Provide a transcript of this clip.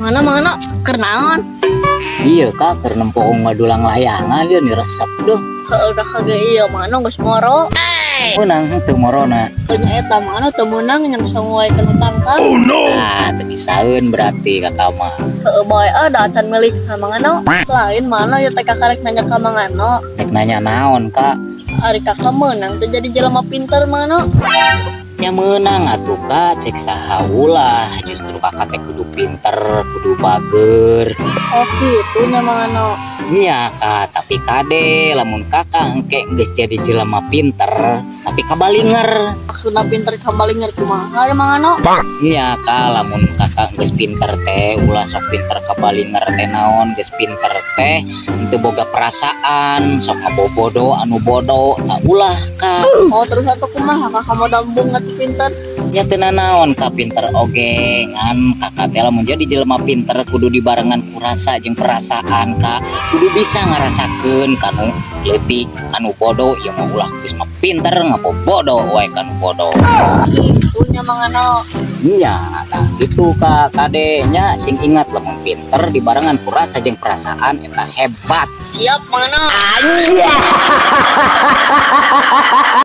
Mana mana keur naon? Iya, Kak, keur nempo ngadulang layangan dia nih, resep duh. Heuh, udah kagak iya mana geus moro. Meunang henteu morona? Nya eta mana teu meunang nya bisa nguwaikeun utang kan. Ah, teu bisaeun berarti kakak mah. Heuh bae ah, da acan milik sama Mangano. Lain mana ya teh, kakak rek nanya ka Mangano. Rek nanya naon, Kak? Ari kakak meunang teu jadi jelema pinter, Mangano? Nya meunang atuh, Kak, cek saha ulah. Justru kakak teh kudu pinter, kudu bager. Oh gitu nya, Mangano. Nya, Kak, tapi kade lamun kakak engke geus jadi jelema pinter, tapi kabalinger. Maksudna pinter kabalinger kumaha ya, Mangano? Nya, Kak, lamun kakak geus pinter teh ulah sok pinter kabalinger teh naon, geus pinter teh henteu boga perasaan, sok ngabobodo anu bodoh, tak ulah, Kak. Oh, terus atuh kumaha kakak mau dambung atuh pinter? Ya teu naon, Kak, pinter oge ngan kakak teh lamun jadi jelema pinter kudu dibarengan ku rasa jeung perasaan, Kak, kudu bisa ngarasakeun kanu leutik, kanu bodoh. Ieu mah ulah geus mah pinter ngabobodo wae kanu bodoh. Gitu nya, Mangano. Nya, nah gitu, Kak, kade nya, sing ingat lamun pinter dibarengan ku rasa jeung perasaan eta hebat. Siap, Mangano.